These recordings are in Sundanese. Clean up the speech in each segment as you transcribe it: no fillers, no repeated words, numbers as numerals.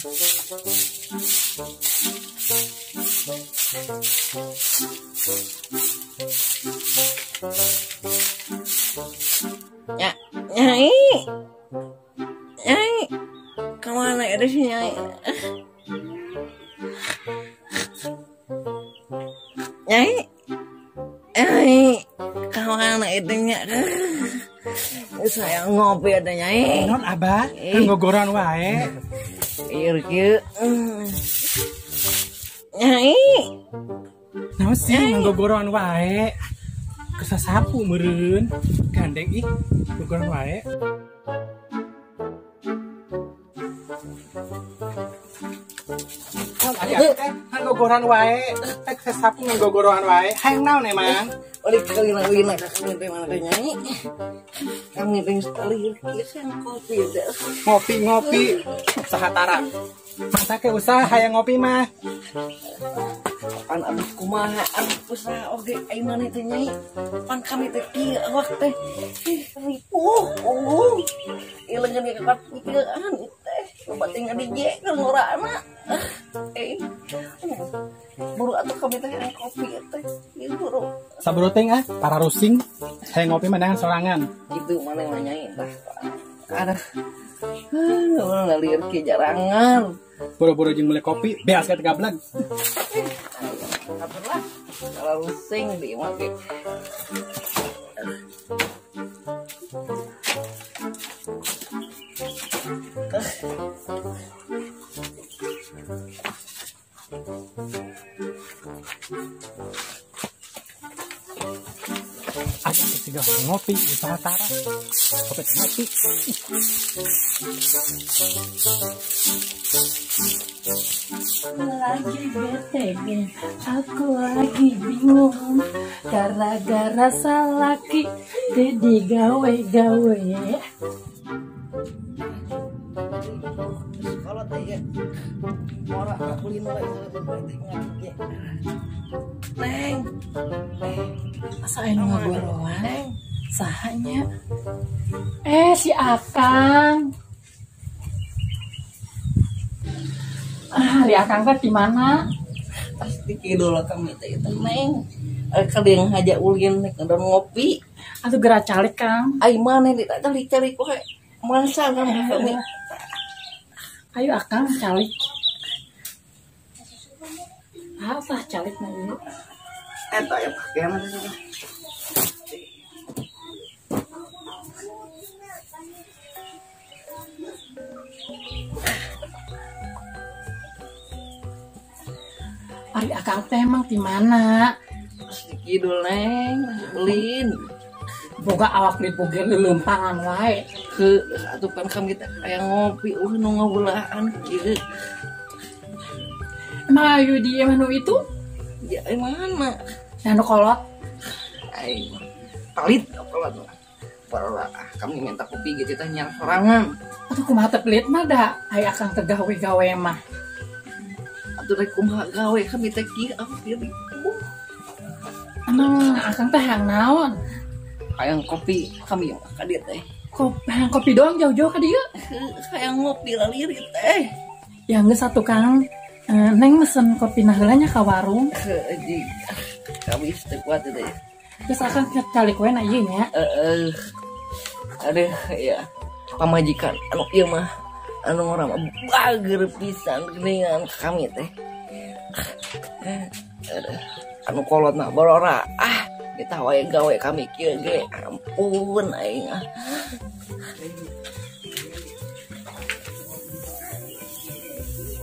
Ya, Nyai. Nyai. Kemana itu si Nyai? Nyai. Nyai. Kemana itu Nyai? Saya ngopi ada Nyai. Non abah, kan ngogoran wae. Ieu kieu. Nyai. Naon sih nggogoran wae? Kesasapu meureun. Gandeng ih, gogoran wae. Ari teh nggogoran wae, teh kesasapu nggogoran wae. Hayang naon emang? Oleh kali-kali kami teh mana teh Nyai. Kami teh sekali kieu kopi teh. Ngopi-ngopi sahatara. Masa ke usaha hayang ngopi mah. Pan abis kumaha abis usaha oge ai maneh teh Nyai. Pan kami teh kieu awak teh. Ripuh unggul. Ieu leungeun ge kapikiran teh. Loba teh ngadijekeun ngorana. Buru atuh kami teh hayang kopi teh. Ieu buru. Saburu teh ah, para rusing hayang ngopi mah sorangan. Kitu maneh mah Nyai tah. Aduh. Urang ngalir kieu jarangan. Buru-buru jeung meuli kopi, beas ka gablek. Kabar lah, kalau rusing di imah ge. Ada ketiga ngopi usaha tara. Kopi ngopi. Lagi bete, aku lagi bingung gara-gara salaki jadi gawe-gawe. Kalau teh ya, ora kulino lagi ngaji. Neng, masa anu ngagoroan? Sahanya? Si Akang. Ah, di Akang teh di mana? Pasti kidul kami teh itu Neng. Kali yang haja ulin nek ngopi. Atuh geura calik Kang. Ai maneh dicalik-calik wae. Masa kan kami. Ayo Akang calik. Apa calik na ieu? Eta ya pakaian. Ari Akang teh emang di mana? Di kidul Neng, belin. Boga awak dipugir lelempangan wae. Ke atuh pan kami teh aya ngopi eueuh nu ngabeulaan kieu. Emang ayu di manu itu? Ya mana? Nah, nu kolot. Ai pelit kolot. Barola kami minta kopi gitu teh nyang sorangan. Atuh kumaha teh pelit mah da ai Akang teh gawe-gawe mah. Atuh rek kumaha gawe kami teh kieu awak ieu. Emang Akang teh hayang naon? Hayang kopi kami ka dieu teh. Kopi, hayang kopi doang jauh-jauh ka dieu? Hayang ngopi laliri teh. Ya geus atuh Kang. Neng mesen kopi nah heula nya ka warung. Heuh, kami teu kuat teh. Geus Akang calik we na ieu nya. Heeh. Aduh ya. Pamajikan anu ieu mah anu ngora mah bager pisan geuningan kami teh. Aduh, anu kolot mah borora. Ah, kita wae gawe kami kieu ge. Ampun aing ah.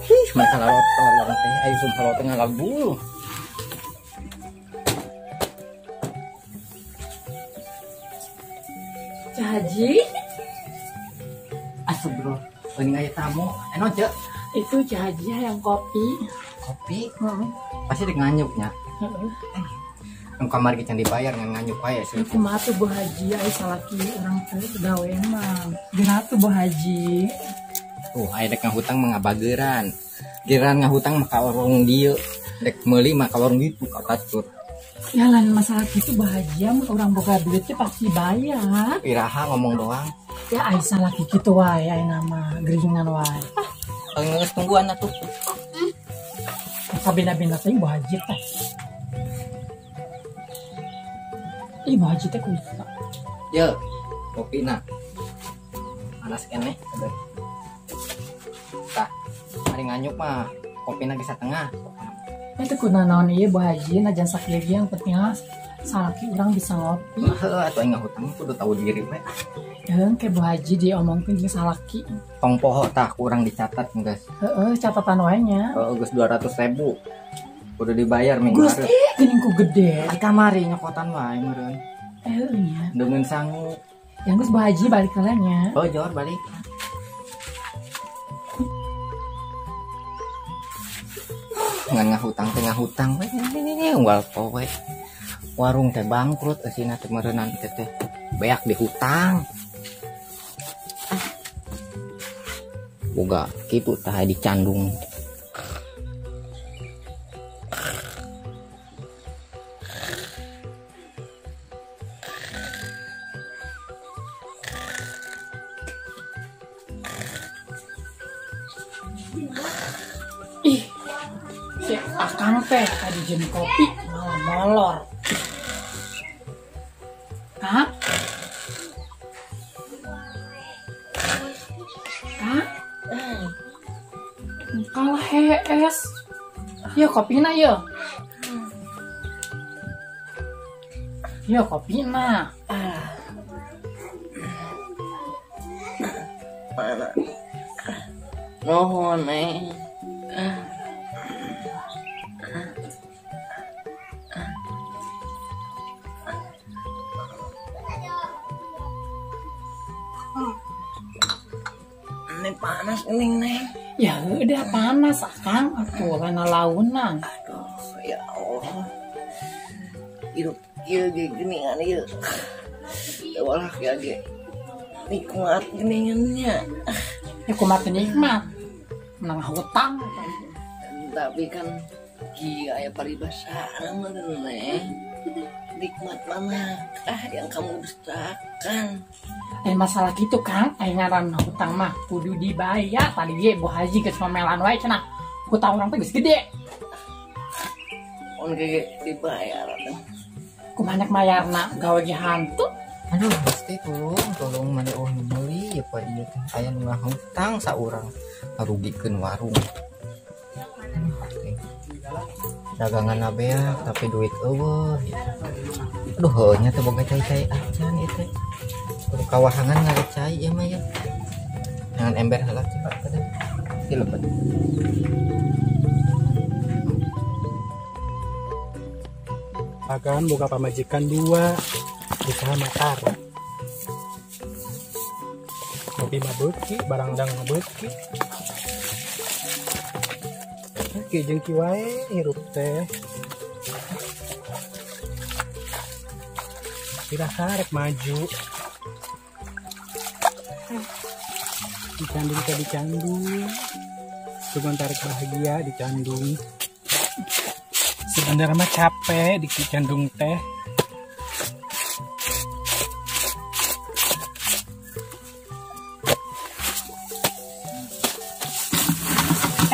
Ih, mereka lalotor orang teh, ayo sumpah lo tengah lagu. Cahaji? Astagfirullah, ini aya tamu. Eno cek. Itu Cahaji yang kopi. Kopi? Pasti dek nganyuknya. Heeh. Nu kamar ge can dibayar ngan nganyuk wae sih. Kumaha tuh Bu Haji, aya salaki urang teh gawe mah. Geuna tuh Bu Haji. Tuh, aya dek ngahutang mah ngabageran. Giliran ngahutang mah ka warung dieu, dek meuli mah ka warung ditu ka batur. Ya lain masalah gitu bahagia mah orang boga duitnya pasti bayar. Iraha ngomong doang. Ya ai salaki kitu wae ai nama geringan wae. Geus tungguan atuh. Kabina-bina teh Bu Haji teh. Ih, Bu Haji teh kumaha? Ye, kopina. Panas keneh. Tah, ari nganyuk mah kopina ge satengah. Itu kunaon ieu Bu Haji najan sakieu ge yang penting salaki urang bisa ngopi. Heuh, atuh aing ngahutang kudu tahu diri we. Heung ke Bu Haji diomongkeun jeung salaki. Tong poho tah kurang dicatat geus. Heeh, catatan wae nya. Heeh, geus 200.000. Kudu dibayar minggu hareup. Geuning ku gede. Ai kamari nyokotan wae meureun. Heuh nya. Deungeun sangu. Yang geus Bu Haji balik heula nya. Oh, jor balik. Ngan ngahutang teh ngahutang we unggal poe. Warung teh bangkrut eusina teh meureunnan teh teh beak dihutang. Boga kitu tah dicandung. Ih, si akang teh tadi jeung kopi malah molor. Kak? Kak? Kalah hees. Yo kopina yo. Yo kopina. Mana? Nuhun eh. Ini panas ini neng. Ya udah panas akang atuh lana launan. Aduh ya Allah. Hidup ieu ge geuningan ieu. Walah ya ge. Nikmat geuningannya. Ya kumaha nikmat. Menang hutang. Tapi kan kieu aya paribasaan meureun neng. Nikmat manakah yang kamu dustakan? Masalah gitu Kang, ngaran hutang mah kudu dibayar. Tadi ge Bu Haji geus memelan wae cenah. Hutang urang teh geus gede. On ge dibayar atuh. Kumaha nek mayarna gawe ge hantu. Aduh, pasti tolong mane oh nu meuli ya pa ieu teh aya nu ngahutang saurang ngarugikeun warung. Dagangan beak tapi duit eueuh gitu. Aduh heuh nya teh boga cai-cai acan ieu teh. Kudu kawahangan ngare cai ieu mah ya. Jangan ember heula coba teh. Ieu lebet. Agan boga pamajikan dua, usaha matara. Ngopi mah beuki, barang dang mah beuki. Ki jeung ki wae hirup teh. Dirasa rek maju. Dicandung teh dicandung. Sugan tarik bahagia dicandung. Sebenarnya mah capek dicandung teh.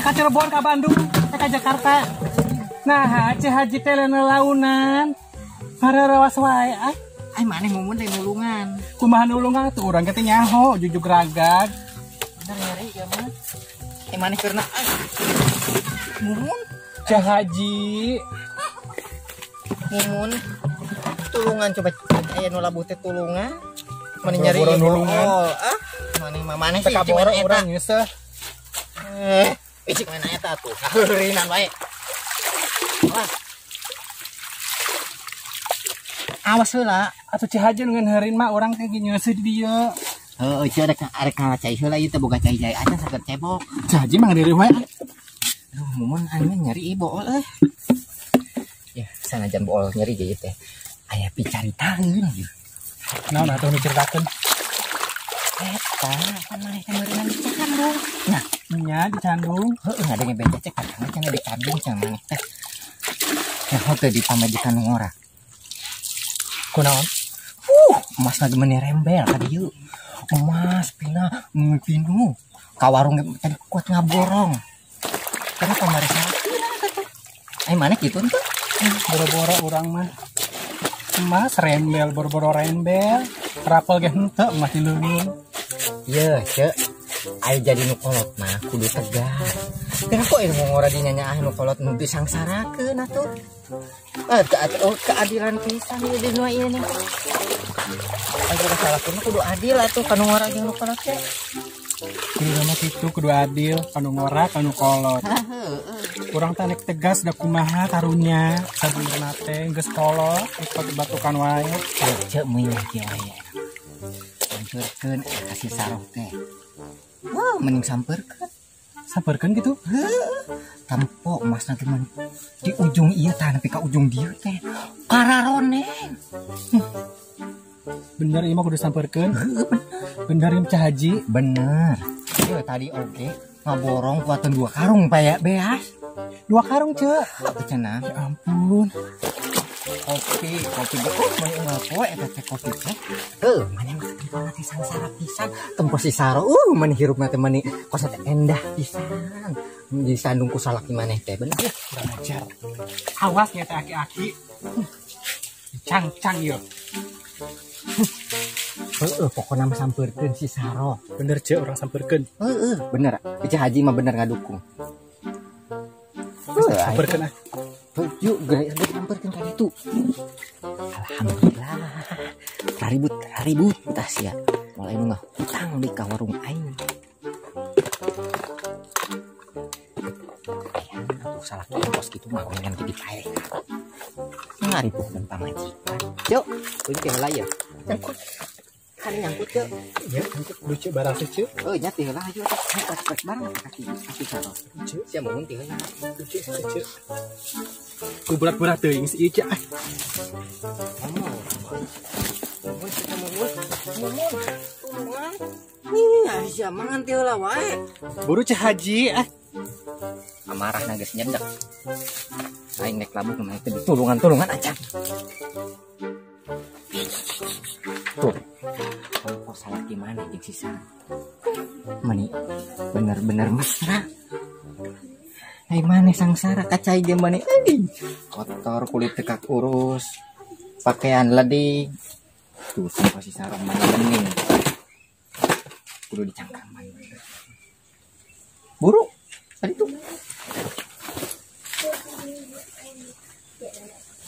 Ka Cirebon ka Bandung, ka Jakarta. Nah, Ceu Haji teh launan. Harerewas wae ah. Ai maneh mumun teh nulungan. Kumaha nulungan tuh urang teh nyaho jujuk ragag. Bener nyeri ieu mah. Ai maneh keurna mumun Ceu Haji. Mumun tulungan coba aya nu labuh teh tulungan. Maneh nyeri nulungan. Oh, ah maneh mah maneh sih kaboro urang geus. Icik mana eta tuh, ngaheurinan wae. Awas. Awas heula, atuh Ceu Haji nu ngeureun mah urang teh nyeuseuh di dieu. Heueuh, ceu rek arek ngala cai heula ieu teh boga cai-cai acan saged cebok. Ceu Haji mah ngeureun wae. Aduh, mumun aing nyeri bool euy. Ya, sanajan bool nyeri ge ieu teh. Aya picaritaeun ieu. Naon atuh nu caritakeun? Eta, kan maneh teh meureunnan dicandung. Nah, nya dicandung. Heueuh, ngadenge bececek kadang cenah dicandung cenah maneh teh. Nyaho teh di pamajikan nu ngora. Kunaon? Emasna ge meuni rembel ka dieu. Emas pina pinu. Ka warung tadi kuat ngaborong. Karena kamari salakina eta teh. Ai maneh kitu henteu? Boro-boro urang mah. Emas rembel, boro-boro rembel. Rapel ge henteu emas di leungeun. Yeuh, Ceu. Ayo jadi nu kolot mah kudu tegar. Kenapa ieu ngora dinyanyaah nu kolot nu disangsarakeun atuh? Keadilan pisan ieu di nu ieu nih. Ayo salahkeun mah kudu adil atuh ka nu ngora jeung nu kolot teh. Kudu mah kitu kudu adil ka nu ngora ka nu kolot. Urang teh nek tegas da kumaha karunya sabenerna teh geus kolot ikut batukan wae. Ceu meuy kieu wae. Sampeurkeun kasih saroh teh. Wah, mending sampeurkeun. Sampeurkeun gitu? Heuh. Tampo emasna teh di ujung ieu tah nepi ka ujung dieu teh. Kararoneng. Bener ieu mah kudu sampeurkeun. Heuh, bener. Bener ieu Cah Haji. Bener. Ieu tadi oge ngaborong kuateun 2 karung paya beas. 2 karung, Ceu. Heuh, cenah. Ya ampun. Kopi, kopi oh, mun unggal poe eta teh kopi teh. Heuh, maneh mah tempona teh sangsara pisan, tempo si saro. Mun hirupna teh meuni kos teh endah pisan. Disandung ku salaki maneh teh bener. Kurang ajar. Awas nya teh aki-aki. Cangcang ieu. Heeh, pokona mah sampeurkeun si Saro. Bener Ceu, urang sampeurkeun. Heeh, bener. Ceu Haji mah bener ngadukung. Sampeurkeun ah. Yuk, geus sampeurkeun ka ditu. Alhamdulillah. Raribut tah sia. Mulai nu ngahutang di ka warung aing. Aya atuh salaki kos kitu mah wengan ge dipae. Ngaripuhkeun pamajikan. Cuk, kudu teh heula ieu. Nyangkut. Kari nyangkut, Cuk. Ya, nyangkut lucu barang sih, Cuk. Oh, nya teh heula ayo atuh. Cepet barang kaki kaki saro. Cuk, sia mun teh heula. Lucu, Cuk. Ku berat-berat teuing si Ica. Mun kita mun. Mun. Tulungan. Nih, sia mangan teh heula wae. Buru Ceu Haji ah. Amarahna geus nyedek. Aing nek labuh mah teh ditulungan-tulungan aja. Tuh. Kok salaki mana jeung si Saro? Meni bener-bener mesra. Ai maneh sangsara kacai ge mani euy. Kotor kulit tekak urus. Pakaian ledig. Tuh sumpah si Saro mani bening. Kudu dicangkaman. Buru. Tadi tuh.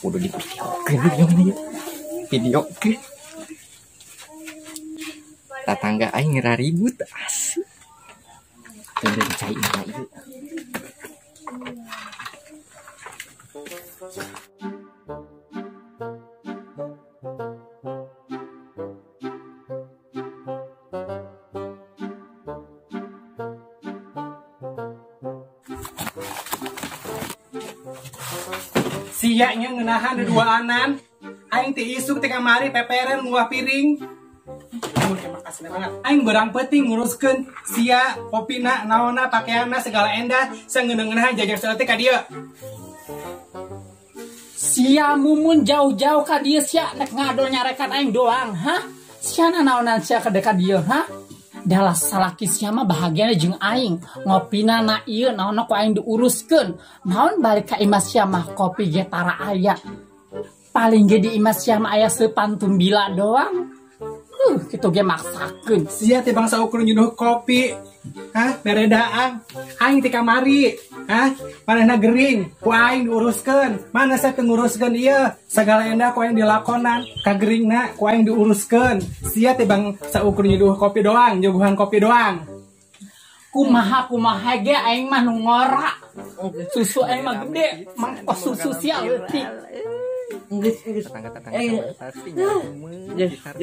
Kudu di video video ke. Tetangga aing ngeraribut asli. Bener cai mah ieu. Siaknya ngenahan duaanan. Aing teh isuk teh kamari peperen nguah piring. Makasih banget. Aing berang penting nguruskeun sia kopina naonna pakaianna segala endah sangeuneuh-ngeunahan jajar saeutik ka dieu. Sia mumun jauh-jauh ka dieu sia nek ngadol nyarekan aing doang, hah? Sia nanaonan sia ka dekat dieu, hah? Dalah salaki sia mah bahagiana jeung aing. Ngopina na ieu naonna ku aing diuruskeun. Naon balik ka imah sia mah kopi ge tara aya. Paling ge di imah sia mah aya sepantum bila doang. Kitu ge maksakeun. Sia teh bangsa ukur nyuduh kopi. Hah, beredaang. Aing ti kamari. Hah, manehna gering, ku aing diuruskeun. Mana sia teu nguruskeun ieu? Sagala endah ku aing dilakonan, kageringna ku aing diuruskeun. Sia teh bangsa ukur nyuduh kopi doang, nyuguhan kopi doang. Kumaha kumaha ge aing mah nu ngora. Susu aing mah gede, mangkos susu sia leutik. Geus geus.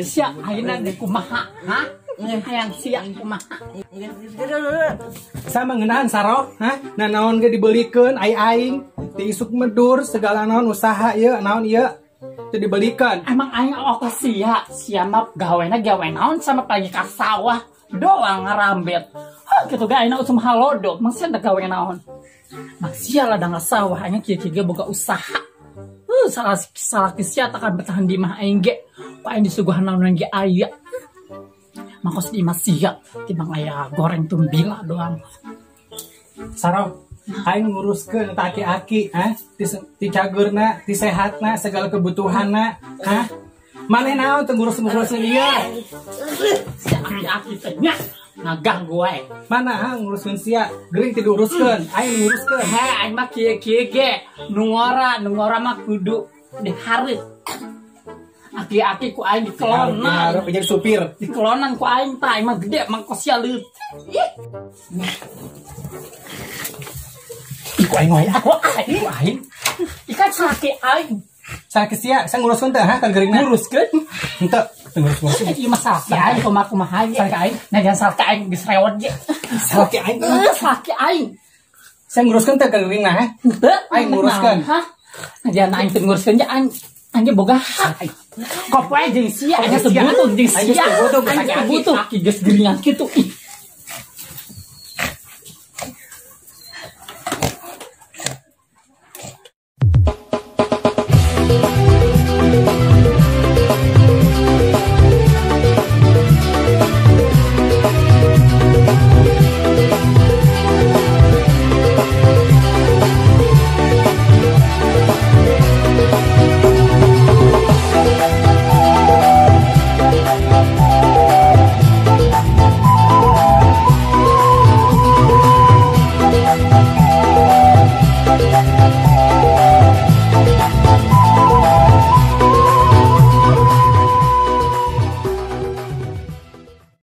Sia ayeuna ge kumaha, ha? Hayang sia kumaha. Sama ngeunaan Saro, ha? Nah naon ge dibelikeun ai aing, ti isuk medur segala naon usaha ieu, naon ieu teu dibelikeun. Emang aing ongkoh sia, sia mah gawena gawe naon sama pagi ka sawah doang ngarambet. Hah kitu ge ayeuna usum halodo, mang sia gawe naon. Mang sia ladang sawah aing kieu-kieu ge boga usaha. Salah salah sia takkan bertahan di mah aing ge. Ku aing disuguhan naon ge aya. Mangkos di imah sia timbang aya goreng tumbila doang. Sarok aing nguruskeun eta aki-aki, ha? Ti cageurna, ti sehatna, segala kebutuhanna, ha? Maneh naon teu ngurus-nguruskeun ieu? Si aki-aki teh nya ngaganggu wae. Mana ha nguruskeun sia? Gering teu diuruskeun, aing nguruskeun. Heh, aing mah kieu-kieu ge, nu ngora mah kudu dihareup. Aki-aki ku aing dikelonan. Dihareup jadi supir. Dikelonan ku aing tah, aing mah gede mangkos sia leutik. Ih, ku aing wae, aku aing, ku aing. Ikan salaki aing. Salaki sia, saya nguruskeun teh ha ka geuringna. Nguruskeun? Henteu, teu ngurus-nguruskeun. Ieu mah salaki aing kumaha kumaha aing, salaki aing. Nah, jangan salaki aing geus rewot ge. Salaki aing. Heuh, salaki aing. Saya nguruskeun teh ka geuringna ha? Henteu, aing nguruskeun. Hah? Nah, jangan aing teu nguruskeun ge aing. Aing ge boga hak. Kop wae jeung sia, aing geus butuh jeung Aing geus sia. butuh, Aing geus salaki. butuh. Aki geus geringan kitu. Ih.